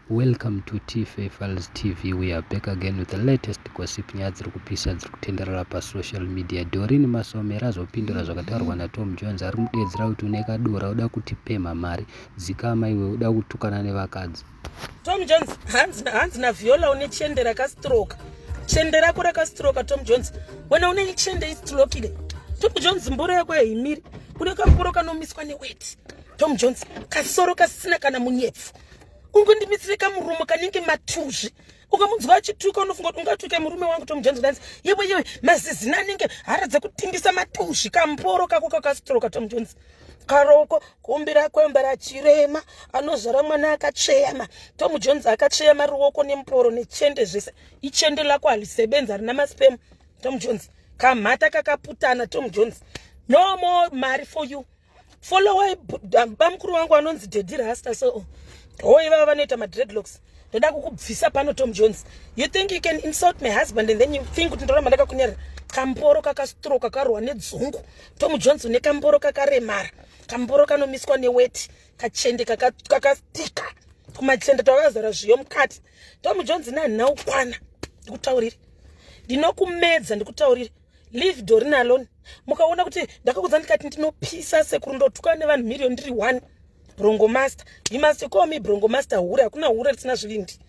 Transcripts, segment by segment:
Welcome to TFA Files TV. We are back again with the latest gossip nyaya dziri kupisa dziri kutenderera pasocial media. Doreen Masomera azopindura zvakataurwa naTom Jones ari kumudeedzera kuti une kadora uda kutipemha mari dzikama iwe uda kutukana nevakadzi. Tom Jones hanzi hanzi naViola une chende rakastroka. Chende rako rakastroka Tom Jones. Wena une chende istrokile. Tom Jones mboro yako haimiri. Une kamboro kanomiswa neweti. Tom Jones kasoro kasina kana munyepfu. Ungondimitsire kamuromo kanenge matuzvi. Ukamunzwa achituka unofunga kuti ungatuke murume wangu Tom Jones dance. Yewe yewe mazizina anenge hara dzekutimbisa matuzvi kamboro kako kakastroka Tom Jones. Karoko kumbira kwembara chirema anozvara mwana akatsveyama. Tom Jones akatsveyama ruoko nemboro nechende zvese. Ichende lako halisebenzi harina maspem. Tom Jones kamhata kakaputana Tom Jones. No more mari for you. Followai bamukuru wangu anonzi Daddy Rasta so oh ivava vanoita madreadlocks. Ndoda kukubvisa pano Tom Jones. You think you can insult my husband and then you think kuti ndoramba ndakakunyarira. Kamboro kakastroke kakarwa nedzungu. Tom Jones une kamboro kakaremara. Kamboro kanomiswa neweti, kachende kakastika. Kumachende twakazara zviyo mukati. Tom Jones nani ukwana. Ndikutaurire. Ndinokumedza ndikutaurire. Leave Doreen alone. Mukaona kuti ndakakudza ndikati ndinopisa sekuru ndotuka nevanhu million ndiri one. Brongo master. You must call me Brongo master hure. Hakuna hure risina zvivindi.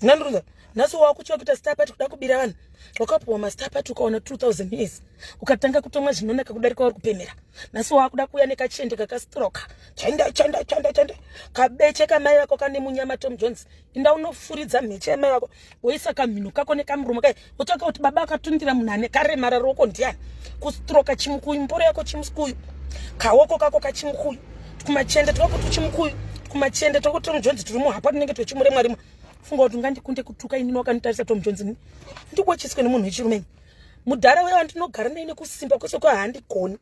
Nandurunza. Nhasi wakuchiva kuita star party kuda kubira vanhu. Wakapuwa mastar party ukaona 2000 years. Ukatanga kutomwa zvinonaka kudarika uri kupemera. Nhasi wakuda kuuya nekachende kakastroka. Chenda chenda chenda chenda. Kabeche kamai vako kane munyama Tom Jones. Inda unofuridza mheche yamai vako. Woisa kamhino kako nekamuromo kai. Wotsvaka kuti baba akatundira munhu ane karemara ruoko ndiani. Kustroka chimukuyu mboro yako chimukuyu. Kaoko kako kachimukuyu. Kumachende twako tuchimukuyu. Kumachende twako Tom Jones turi muhapa tunenge twechimuremwa rimwe. Funga kuti ungandikunde kutuka inini wakanditarisa Tom Jones. Ndikuwachiswe nemunhu wechirume. Mudhara uya wandinogara naye nekusimba kwese kwa handigoni.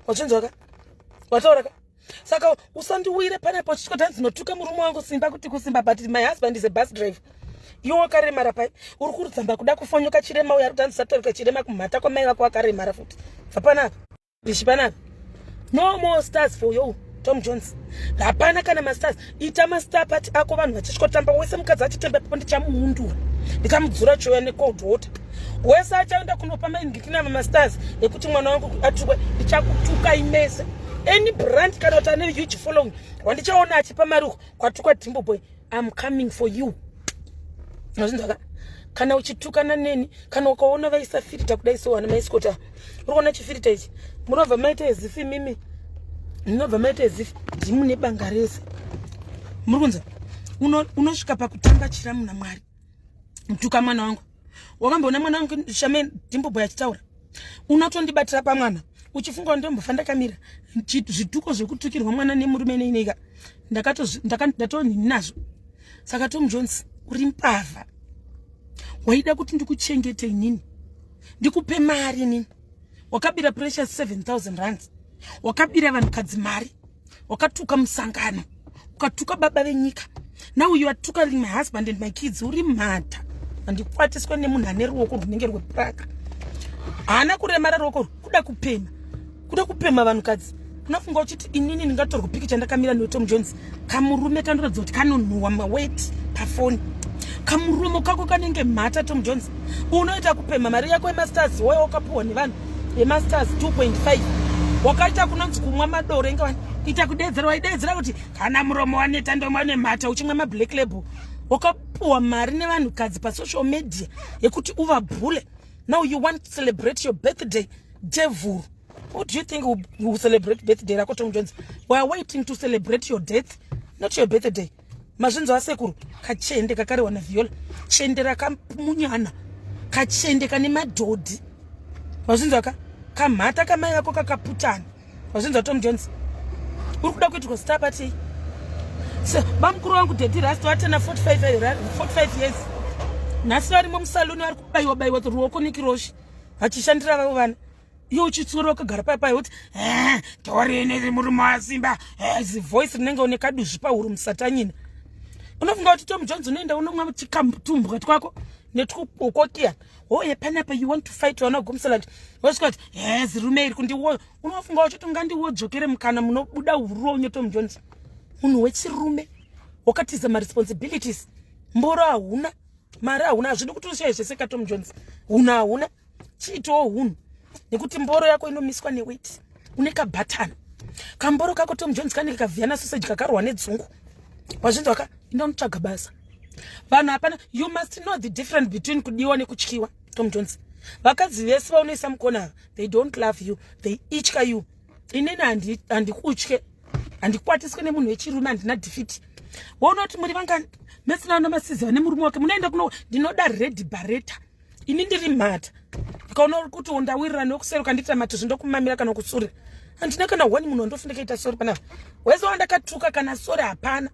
Wachinzwa ka? Wataura ka? Saka usandiwire panapa uchitya kuti hanzi ndinotuka murume wangu simba kuti kusimba but my husband is a bus driver. Iwe wakaremara pai? Uri kurudzamba kuda kufonyoka chirema uya ari kuti hanzi usataurika chirema kumhata kwamai vako wakaremara futi. Bva panapa. Bishi panapa. No more stars for you. Tom Jones. Hapana kana mastars. Ita mastar party ako vanhu vachisvikotamba wese mukadzi achitamba ipapo ndichamuundura. Ndichamudzura choya necold water. Wese achaenda kunopa maingikina mastars ekuti mwana wangu atukwe ndichakutukai mese. Any brand kana kuti ane huge following wandichaona achipa mari uko kwatukwa Dimbo Boy. I'm coming for you. Mazvinzwa kana uchitukana neni kana ukaona vaisa firita kudai so wana maiskota uri kuona chifirita ichi munobva maita ezifi mimi munobva maita ezifi ndimune banga rese muri kunza unosvika pakutamba chiramu namwari mtuka mwana wangu wakamboona mwana wangu shame Dimbo Boy achitaura unotondibatira pamwana uchifunga ndombofa ndakamira zvituko zvekutukirwa mwana nemurume neineika ndatonini nazvo. Saka Tom Jones uri mbavha, waida kuti ndikuchengete inini ndikupe mari inini. Wakabira Precious 7000 rands, wakabira vanhukadzi mari, wakatuka musangano, ukatuka baba venyika. Now you are tukaling my husband and my kids. Uri mhata, handikwatiswe nemunhu ane ruoko rwunenge rwepuraka. Haana kuremara ruoko, kuda kupema, kuda kupema vanhukadzi. Unofunga uchiti inini ndingatorwa pikicha ndakamira neTom Jones? Kamurume kanoratidza kuti kanonhuwa maweti pafoni. Kamuromo kako kanenge mhata Tom Jones. Unoita kupema mari yako yemasters woya wakapuwa nevanhu yemasters 2.5 wakaita kunonzi kumwa madoro inga vanhu ita kudeedzera, waideedzera kuti kana muromo waneta ndomwa nemhata uchimwa mablack label. Wakapuwa mari nevanhukadzi pasocial media yekuti uvabhule. Now you want to celebrate your birthday, devil. Who do you think will celebrate birthday rako Tom Jones? We are waiting to celebrate your death, not your birthday. Mazvinzo asekuru kachende kakarewa naViola, chende rakamunyana, kachende kane madhodhi. Mazvinzo ka kamhata kamai vako kakaputana. Mazvinzo Tom Jones, uri kuda kuitirwa star party? So bamukuru wangu Daddy Rasta vatana 45 years nhasi varimo musaluni vari kubaiwa baiwa ruoko nekiroshi vachishandira vavo vana. Iwe uchitsura wakagara paya paya kuti Doreen murume wasimba, zivoice rinenge une kaduzvi pahuro musatanyina. Unofunga kuti Tom Jones unoenda unomwa chikatumbwa twako netwukokiya hoye panapa you want to fight wana gumsalad wosvika kuti zirume iri kundiwo. Unofunga uchiti ungandiwodzvokere mukana munobuda uronyo Tom Jones, munhu wechirume. Wakatiza maresponsibilities. Mboro hauna, mari hauna, hazvidi kuti ushaye zvese kaTom Jones. Hunhu hauna, chiitawo hunhu, nekuti mboro yako inomiswa neweti. Une kabhatana kamboro kako, Tom Jones, kanenge kaVienna sausage kakarwa nedzungu. Wazvinzwa ka? Inda unotsvaga basa. Vanhu hapana. You must know the difference between kudiwa nekutyiwa, Tom Jones. Vakadzi vese vaunoisa mukona, they don't love you, they itya you. Inini handikutye, handikwatiswe nemunhu wechirume, handina defeat. Waona kuti muri vangani mesina namasizi vane murume wake, munoenda kuno. Ndinoda red Beretta. Ini ndiri mhata. Ukaona kuti ndawirira nekuseri, ukandiita matuzvi, ndokumamira kana kusurira. Handina kana one munhu wandofi ndakaita sorry panapa. Wese wandakatuka, kana sorry hapana.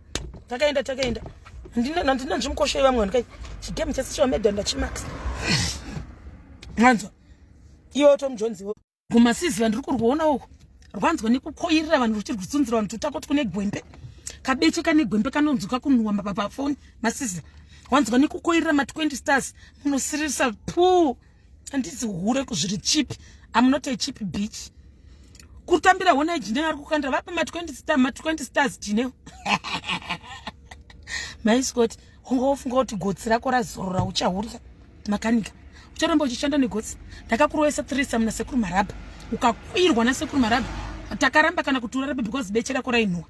Takaenda, takaenda. Handina nzvimukosho yevamwe vanhu kai. Chigame chese chewamedha ndachimax. Mwanzwa iwe, Tom Jones, iwe kumasizi vandiri kurwona uku, rwanzwa nekukoirira vanhu, ruchirwutsunzira vanhu tutakoti kune gwembe, kabeche kane gwembe kanonzwika kunhuwa pafoni. Masizi wanzwa nekukoirira ma20 stars, munosiririsa pu. Handisi hure kuzviri cheap. I'm not a cheap bitch. Kutambira hona Jineo ari kukandira vapa ma20 star, ma20 stars. Jineo maiScott, ungofunga kuti gotsi rako razorora, uchahurira makanika, ucharamba uchishanda negotsi. Ndakakurovesa threesome nasekuru Marabha, ukakwirwa nasekuru Marabha. Takaramba kana kuti urarabe because beche rako rainhuwa,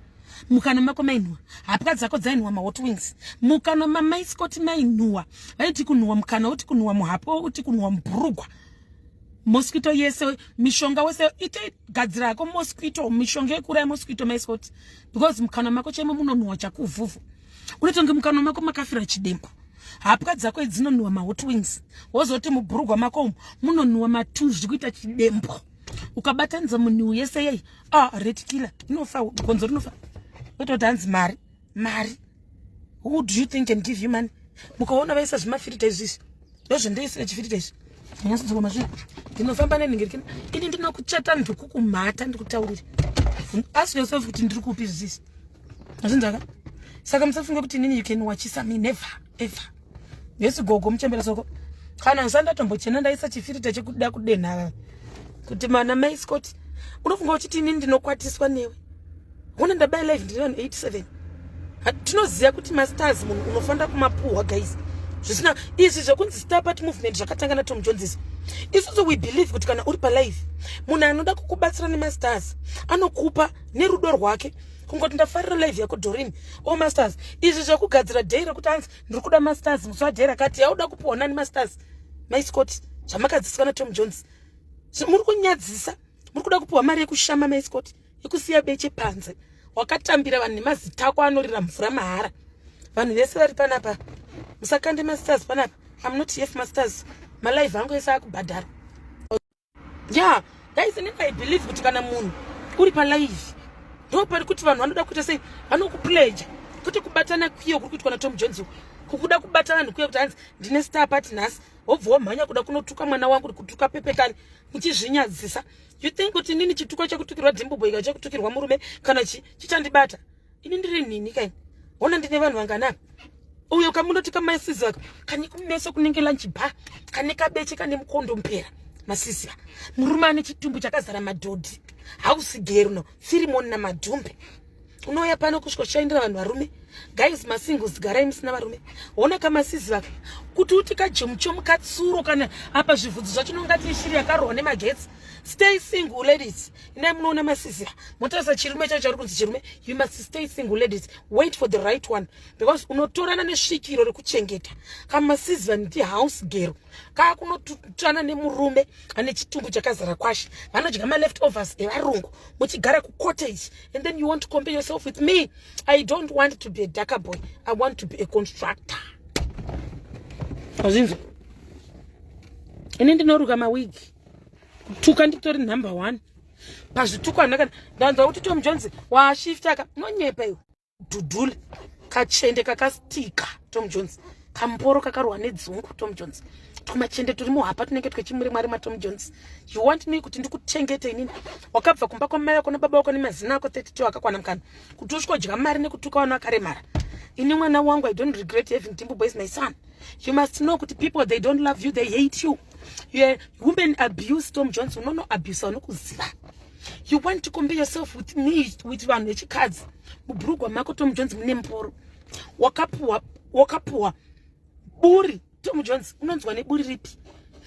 mukana mako mainhuwa, hapwa dzako dzainhuwa mahot wings. Mukana mamaiscott mainhuwa, vaiti kunhuwa mukana, uti kunhuwa muhapo, uti kunhuwa mubhurugwa, mosquito yese, mishonga wese. Itegadzirako mosquito, mishonga yekuuraya mosquito, maiscott, because mukana mako chaimo munonhuwa chakuvhuvhu. Unotonge mukana mako makafira chidembo. Hapwa dzako idzinonhuwa mahot wings, wozoti mubhurugwa mako umu munonhuwa matuzvi kuita chidembo. Ukabatanidza munhuwu yese yei, ah, rat killer inofa, gonzo rinofa. Wetoti hanzi mari, mari. Who do you think can give you money? Mukaona vaisa zvimafirita izvizvi, ndozvendoisira chifirita izvi, ndinyatsodzoka mazviri. Ndinofamba nenhingirikina. Ini ndinokuchata ndikukumhata, ndikutaurire. Ask yourself kuti ndiri kupi izvizvi. Azvinzwaka? Saka musafunga kuti inini you can watchisa me. Never ever. Yesi gogo muchembera soko kana ndisandatombochena, ndaisa chifirita chekuda kudenha kuti mana mai Scott. Unofunga uchiti inini ndinokwatiswa newe? Ona, ndabai live, ndiri vanhu 87. Tinoziva kuti mastars munhu unofanira kumapuhwa, guys. Zvisina izvi zvekunzi star party movement zvakatanga naTom Jones izvi. Isusu we believe kuti kana uri palive, munhu anoda kukubatsira nemastars anokupa nerudo rwake, kungoti ndafarira live yako, Dorin o mastars. Izvi zvekugadzira day rekuti hanzi ndiri kuda mastars musi waday rakati, yauda kupiwa nani mastars, maiscott? Zvamakadziswa naTom Jones, muri kunyadzisa. Muri kuda kupiwa mari yekushama, maiscott, yekusiya beche panze. Wakatambira vanhu nemazita ako anorira mvura mahara. Vanhu vese vari panapa, musakande mastars panapa. I'm not here for mastars. Malive angu ese akubhadharwa. Yeah guys, inini I believe kuti kana munhu uri palive, ndo pari kuti vanhu vanoda kuita sei, vanokupleja. Kuti kubatana kwiyo kuri kuitwa naTom Jones, kukuda kubata vanhu kuye kuti hanzi ndine star party nhasi, wobva wamhanya kuda kunotuka mwana wangu, kutuka pepekani, muchizvinyadzisa. You think kuti inini chituko chekutukirwa dhimbuboika, chekutukirwa murume kana chichandibata? Ini ndiri nini kaini? Ona, ndine vanhu vanganapa. Uyo kamunoti kamaisizi ako kane kumeso kunenge lunch bar, kane kabeche kane mukondo mpera. Masisi, murume ane chitumbu chakazara madhodhi, house girl no firimoni namadhumbe, unouya pano kusvika uchichaindira vanhu varume. Guys, masingles, garai musina varume. Ona kamasizi vaka kuti uti kajemuchomu katsuro kana apa zvivhudzi zvacho nongati ishiri yakarohwa nemagetsi. Stay single, ladies. Inai munoona masisi, motarisa chirume chacho chari kunzi chirume. You must stay single, ladies. Wait for the right one, because unotorana nesvikiro rekuchengeta. Kamasizi vaniti house girl kaakunotutana nemurume ane chitumbu chakazara kwashi, vanodya maleft overs evarungu, muchigara kucottage, and then you want to compare yourself with me. I don't want to be a darker boy. I want to be a constructor. Azvinzwa? Ini ndinoruka mawigi. Kutuka nditori number one pazvituko. Handakana ndanzwa kuti Tom Jones washifta ka, unonyepa iwe. Dhudhule kachende kakastika, Tom Jones, kamboro kakarwa nedzungu, Tom Jones. Twumachende turi muhapa tunenge twechimurimwarima. Tom Jones, you want me kuti ndikuchengete inini? Wakabva kumba kwamai vako nababa vako nemazina ako 32 akakwana mukana kuti usvikodya mari nekutuka vana vakaremara. Ini mwana wangu, I don't regret having Timbo Boys my son. You must know kuti people, they don't love you, they hate you. Yeah, women abuse. Tom Jones, unono abuse vanokuziva. You want to compare yourself with me, with vanhu vechikadzi? Mubhurugwa mako, Tom Jones, mune mboro. Wakapuwa, wakapuwa buri. Tom Jones, unonzwa neburi ripi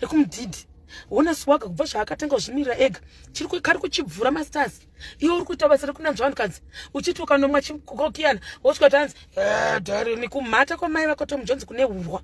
rekumudhidhi? Wona swaga kubva zvaakatanga kuzvimirira ega, chiri kari kuchibvura mastars. Iwe uri kuita basa rekunanzva vanhukadzi, uchiti ukanomwa chikokiyana wosvika tanzi eh, darini kumhata kwamai vako. Tom Jones, kune urwa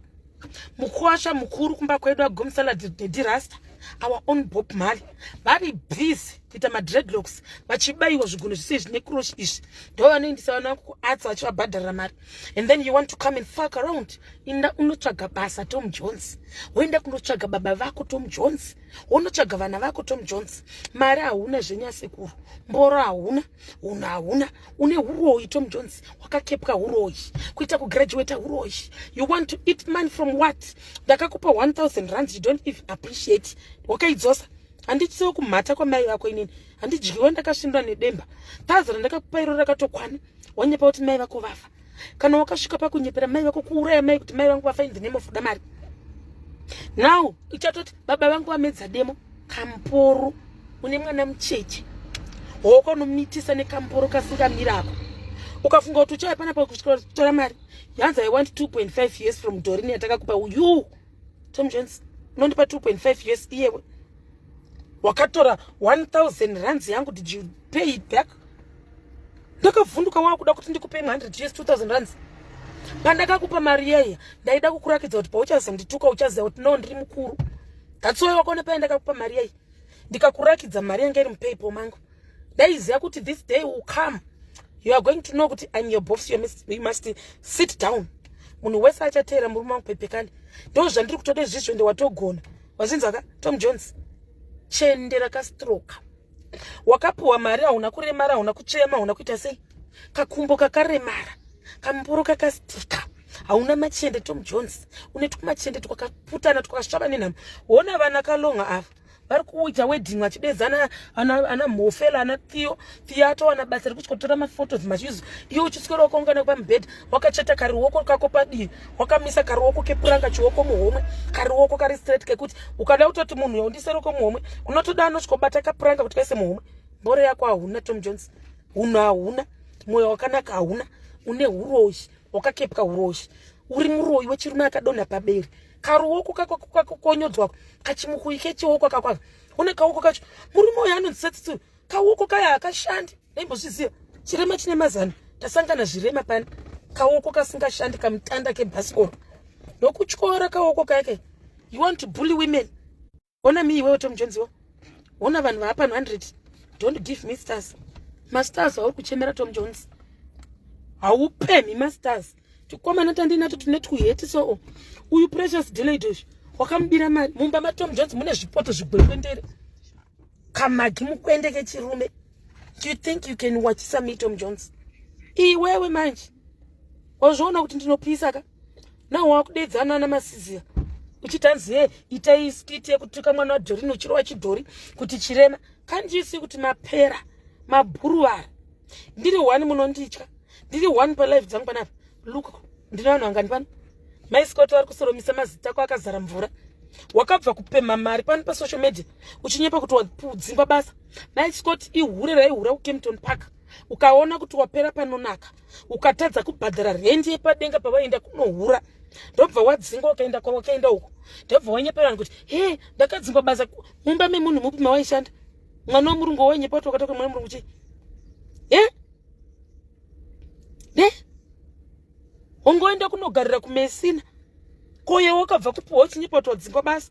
mukwasha mukuru kumba kwedu agomisala dedirasta, our own Bob Marley, vari busy kuita madreadlocks, vachibayiwa zvigunwe zvise zvine crosh. Izvi ndo vanoendesa vana vako kuarts vachivabhadharira mari, and then you want to come and fuck around. Inda unotsvaga basa, Tom Jones. Woenda kunotsvaga baba vako, Tom Jones. Wonotsvaga vana vako, Tom Jones. Mari hauna, zvenyasekuru. Mboro hauna, unhu hauna, une uroyi. Tom Jones, wakakepwa uroyi, kuita kugraduata uroyi. You want to eat money from what? Ndakakupa 1000 rands, you don't even appreciate. Wakaidzosa. Handisiwo kumhata kwamai vako inini, handidyiwa ndakasvindwa nedemba. Thousand randakakupa iro rakatokwana. Wanyepa kuti mai vako vafa. Kana wakasvika pakunyepera mai vako, kuuraya mai kuti mai vangu vafa in the name of kuda mari, now ichatoti baba vangu vamedza demo. Kamporo, une mwana mucheche hoko unomitisa nekamporo kasingamirako. Ukafunga kuti uchauya panapa kusvika kutora mari yanzi, "I want 2.5 years from Dorini yatakakupa." You, Tom Jones, unondipa 2.5 years iyewe wakatora 1000 rands yangu. Did you pay it back? Ndakavhunduka wakuda kuti ndikupe 100 years 2000 rands. Pandakakupa mari yaiya, ndaida kukurakidza kuti pauchazondituka uchaziva kuti no, ndiri mukuru. That's why wakaona paya ndakakupa mari yai, ndikakurakidza mari yanga iri muPayPal mangu. Ndaiziva kuti this day will come, you are going to know kuti I'm your boss. You must sit down. Munhu wese achateera murume wangu pepekani. Ndo zvandiri kutoda izvizvo, ende watogona. Wazinzwaka, Tom Jones? Chende rakastroka. Wakapiwa mari, hauna kuremara, hauna kuchema, hauna kuita sei. Kakumbo kakaremara, kamboro kakastika, hauna machende. Tom Jones, une twumachende twakaputana, twakasvava nenhamo. Hona vana kalonga ava vari kuita wedding vachidedzana, ana Mhofela, ana Theo. Theo atowana basa rekusvikotora maphotos machizo. Iwe uchiswera wakaungana pamubhedha, wakacheta karioko kako padivi, wakamisa karioko kepuranga, chioko muhomwe, karioko kari straight kekuti ukada kutoti munhu yaundiseroko muhomwe, unotoda anosvikobata kapuranga kuti kaise muhomwe. Mboro yako hauna, Tom Jones. Unhu hauna, mwoyo wakanaka hauna, une uroyi, wakakepwa uroyi. Uri muroyi wechirume akadonha paberi. Karuoko kako kakonyodzwa kachimukui kechioko kakwaka. Une kaoko kacho, murume uyu anonzi Setsitsi, kaoko kaya hakashandi. Ndaimbozviziva, chirema chine mazano. Tasangana zvirema pani. Kaoko kasingashandi, kamutanda kebhasikoro, ndokutyora kaoko kake. You want to bully women? Ona mi iwewe, Tom Jones, iwo ona vanhu vaapano 100. Don't give me stars. Mastars auri kuchemera, Tom Jones, haupemhi mastars. Tikomana tandinato tine twuheti soo. Uyu Precious Delayed uyu wakamubira mari. Mumba maTom Jones mune zvipoto, zvigwekwendere, kamagi mukwende kechirume. You think you can watchisa me, Tom Jones? Iwewe manje wazviona kuti ndinopisa ka. Nawo wakudedzana namasiziya uchiti hanzi, "Ye, itai skit yekutuka mwana waDhorini," uchirova chidhori kuti chirema. Kanjisi kuti mapera mabhuruvara. Ndiri one, munonditya. Ndiri one palife dzangu panapa. Look, ndine vanhu vangani pano? Maisikoti vari kusoromisa mazita ako akazara mvura. Wakabva kupemha mari pano pasocial media uchinyepa kuti wadzingwa basa. Maisikoti ihure raihura kuKempton Park. Ukaona kuti wapera panonaka, ukatadza kubhadhara rendi yepadenga pavaenda kunohura, ndobva wadzingwa, ukaenda kwawakaenda uko, ndobva wanyepera vanhu kuti, "He, ndakadzingwa basa." Mumba memunhu mupi mawaishanda? Mwana wemurungu wainyepa kuti wakatoka mwana murungu chii? Ye ne wangoenda kunogarira kuMesina koye. Wakabva kupuwa uchinyepa kuti wadzingwa basa,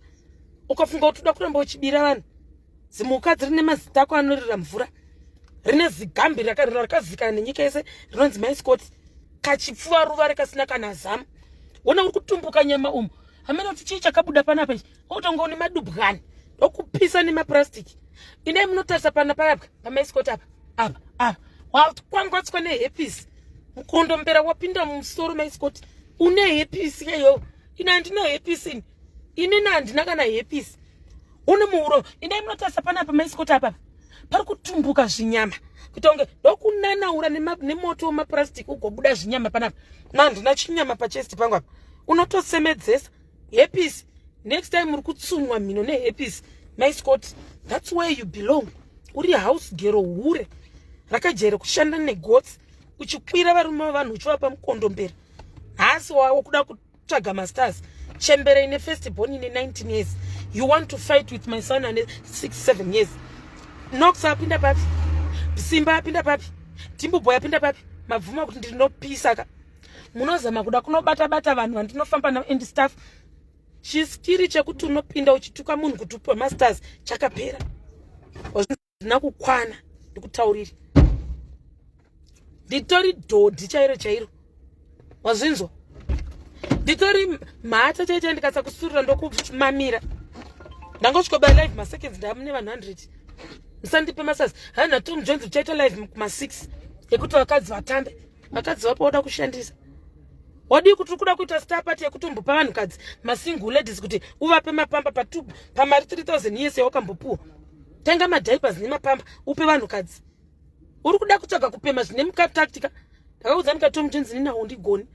ukafunga kuti uda kuramba uchibira vanhu. Zimuka dziri nemazita ako anorira mvura, rine zigambi rakazikana nenyika yese rinonzi Maiscot, kachipfuva ruva rekasina kana zamu. Wona uri kutumbuka nyama umu, hamene kuti chii chakabuda panapa ichi. Utonga une madubwani, ndokupisa nemapurastiki. Inai munotarisa pana payapwa pamaiscot apa apa apa, wakwangwatswa neherpes. Mukondombera wapinda mumusoro. Maiscot, une herpes iyoyo. Ine handina herpes ini, inini handina kana herpes. Une muhuro. Indai munotarisa panapa maiscot apa, pari kutumbuka zvinyama kuita kunge ndokunanaura nemoto wemapurastiki ugobuda zvinyama panapa. Mandina chinyama pachest pangu apa, unotosemedzesa herpes. Next time uri kutsunywa mhino neherpes. Maiscot, that's where you belong. Uri house girl, hure rakajaira kushanda negotsi. Uchikwira varume vavanhu uchivapa mukondombera. Nhasi wawo kuda kutsvaga mastars. Chembere ine first born ine 19 years. You want to fight with my son ane 6 7 years. Nox apinda papi? Simba apinda papi? Timbu boy apinda papi? Mabvuma kuti ndinopisa ka. Munozama kuda kunobata bata vanhu vandinofamba navo and stuff. Chiskiri chekuti unopinda uchituka munhu kuti upiwe masters chakapera. Ndina kukwana ndikutaurire. Nditori dhodhi chairo chairo. Wazvinzwa? Nditori mhata chaicho ndikasakusurira ndokumamira. Ndangosvika ba live maseconds ndamune vanhu 100. Musandipe masasi. Hana Tom Jones uchaita live kuma 6 ekuti vakadzi vatambe. Vakadzi vapo voda kushandisa. Wadii kuti ukuda kuita star party yekuti umbopa vanhukadzi masingle ladies kuti uvape mapamba patube pamari 3000 years yawakambopuwa. Tenga madiapers nemapamba upe vanhukadzi. Uri kuda kutsvaga kupema zvine mukatactica. Ndakakuudza ndikati Tom Jones nini haundigoni.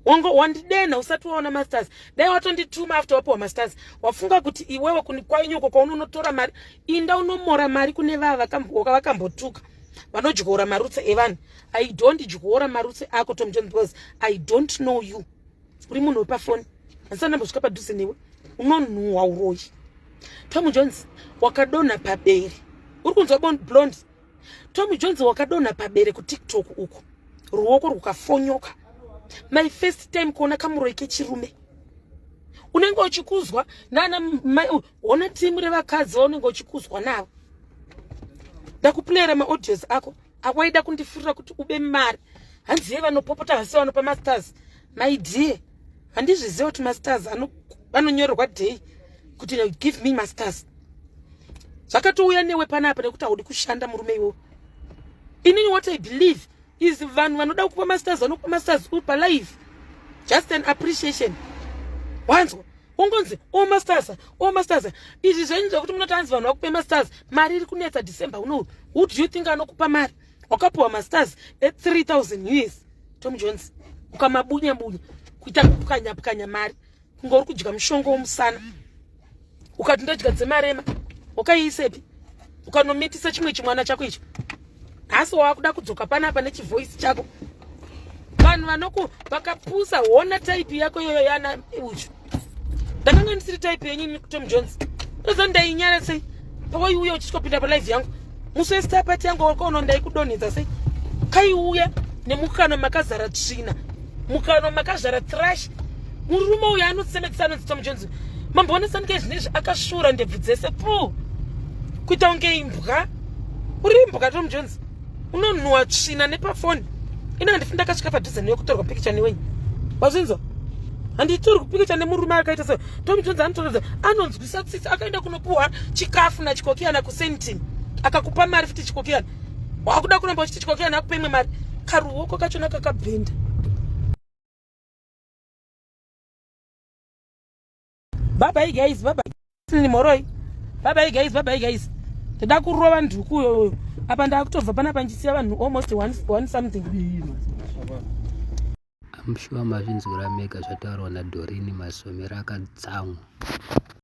Wango wandidena usati waona masters. Dai watondituma after wapiwa masters. Wafunga kuti iwewe kuni kwainyoko kwaunonotora mari. Inda unomora mari kune vava vakambotuka. Vanodyora marutse evanhu. I don't dyora marutse ako Tom Jones because I don't know you. Uri munhu wepafoni. Handisati ndambosvika padhuze newe. Unonhuhwa uroyi. Tom Jones wakadonha pabere. Uri kunzwa blonde? Tom Jones wakadonha pabere kuTikTok uko. Ruoko rwukafonyoka. My first time kuona kamuroyi kechirume. Unenge uchikuzwa nana mai ona timu revakadzi vaunenge uchikuzwa navo. Ndakuplayera maaudios ako awaida kundifurira kuti ube mari. Hanzi ye vanopopota hasi vanopa masters. My dear, handizviziva kuti masters anonyorerwa day kuti give me masters. Zvakatouya newe panapa nekuti haudi kushanda murume iwowo. Inini what I believe is vanhu vanoda kupa masters vanokupa masters uri palive. Just an appreciation. Wanzwa? Ungonzi o masters, o masters. Izvi zvenyu zvekuti munoti hanzi vanhu vakupe masters, mari iri kunetsa December unowu. Who do you think anokupa mari? Wakapiwa masters e 3000 US. Tom Jones ukamabunya bunya kuita kupwanya pwanya mari kunge uri kudya mushonga womusana. Ukati ndodya dzemarema wakaiisepi? Ukanomitisa chimwe chimwana chako icho. Nhasi wakuda kudzoka panapa nechivoice chako. Vanhu vanoku vakapusa hona type yako iyoyo yana uchu. Ndakanga ndisiri type yenyu ini Tom Jones. Ndozo ndainyara sei? Pawaiuya uchisvikopinda palive yangu. Musi westar party yangu wakaona ndaikudonhedza sei? Kaiuya nemukanwa makazara tsvina. Mukanwa makazara trash. Murume uyu anosemedzesa anonzi Tom Jones. Mamboona sanike zvinezvi akasvuura ndebvu dzese puu. Kuita kunge imbwa. Uri imbwa Tom Jones. Unonhuwa tsvina nepafoni. Ina handifi ndakasvika padhuze newe kutorwa pikicha newenyu. Wazvinzwa? Handitorwi pikicha nemurume akaita se Tom Jones anotorodza anonzwisa tsitsi akaenda kunopuwa chikafu nachikokiyana kusentin akakupa mari futi chikokiyana. Wakuda kuramba uchiti chikokiyana akupe imwe mari. Karuoko kachona kakabhenda. Bye bye guys, bye bye. Ni moroi. Bye bye guys, bye bye guys. Ndoda kurova nduku uyoyo. Apa ndakutobva panapa ndichisiya vanhu almost one something. I'm sure mazvinzwira mega zvataurwa naDoreen Masomera akatsamwa.